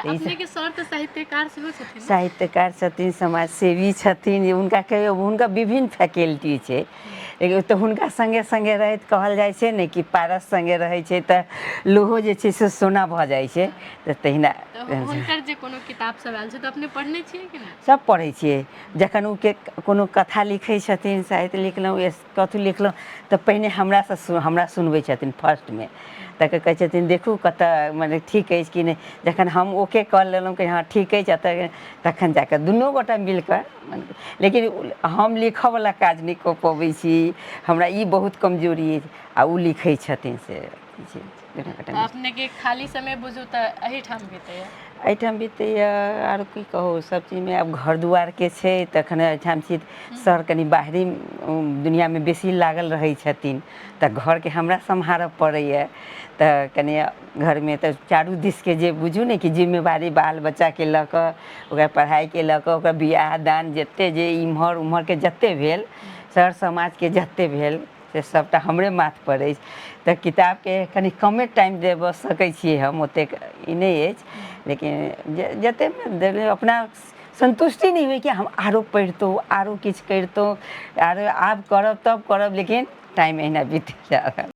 अच्छा, अपने के सर तऽ साहित्यकार सेहो छथिन ने? साहित्यकार छथिन, समाजसेवी छथिन। हुनका कहियौ, हुनका विभिन्न फैकल्टी छै। लेकिन तऽ हुनका सङ्गे सङ्गे रहैत कहल जाइ छै ने कि पारस सङ्गे रहै छै तऽ लोहो जे छै से सोना भऽ जाइ छै, तऽ तहिना। तऽ हुनकर जे कोनो किताब सब आयल छै तऽ अपने पढ़ने छियै कि नहि? सब पढ़ै छियै। जखन ओ के कोनो कथा लिखै छथिन, साहित्य लिखलहुँ या कथु लिखलहुँ, तऽ पहिने हमरासँ हमरा सुनबै छथिन फर्स्टमे। तऽ कहै छथिन, देखू कतऽ मने ठीक अछि कि नहि। जखन हम ओके कऽ लेलहुँ कि हँ, ठीक अछि एतऽ, तखन जाकऽ दुनू गोटा मिलकऽ। लेकिन हम लिखऽवला काज नहि कऽ पबै छी, हमरा ई बहुत कमजोरी अछि, आ ओ लिखै छथिन से छै। अपने के खाली समय बुझू तऽ एहिठाम बीतैया? एहिठाम बीतैया। आर की कहू, सब चीजमे आब घर दुआरके छै। तखन एहिठाम छी, सर कनि बाहरी दुनिआँमे बेसी लागल रहै छथिन, तऽ घरके हमरा सम्हारऽ पड़ैए। तऽ कनि घरमे तऽ चारू दिसके जे बुझू ने कि जिम्मेवारी, बाल बच्चाके लऽ कऽ, ओकरा पढ़ाइके लऽ कऽ, ओकर बियाह दान, जते जे इम्हर उम्हरके जते भेल, सर समाजके जते भेल, से सभटा हमरे माथपर अछि। तऽ किताबके कनि कमे टाइम देबऽ सकै छियै हम, ओतेक ई नहि अछि। लेकिन जतेक अपना सन्तुष्टि नहि होइ कि हम आरो पढ़ितहुँ, आरो किछु करितहुँ, आरो आब करब तब करब, लेकिन टाइम एहिना बीत जा रहल।